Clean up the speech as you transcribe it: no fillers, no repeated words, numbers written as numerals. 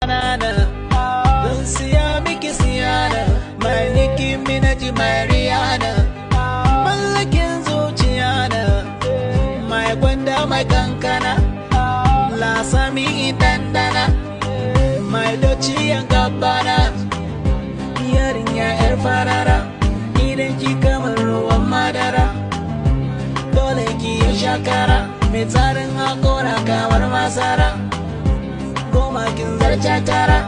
Banana. Zan siya miki siyana, my Nicki Minaj, my Rihanna. Mallakin zuciya na, my gwanda, my kankana. Lasami dandana, my Dolce and Gabbana. Yarinya yar farara, idan ki kamar ruwan madara. Dole ki yi shakara, mai tsarin hakora kamar masara. Goma kin zarce tara.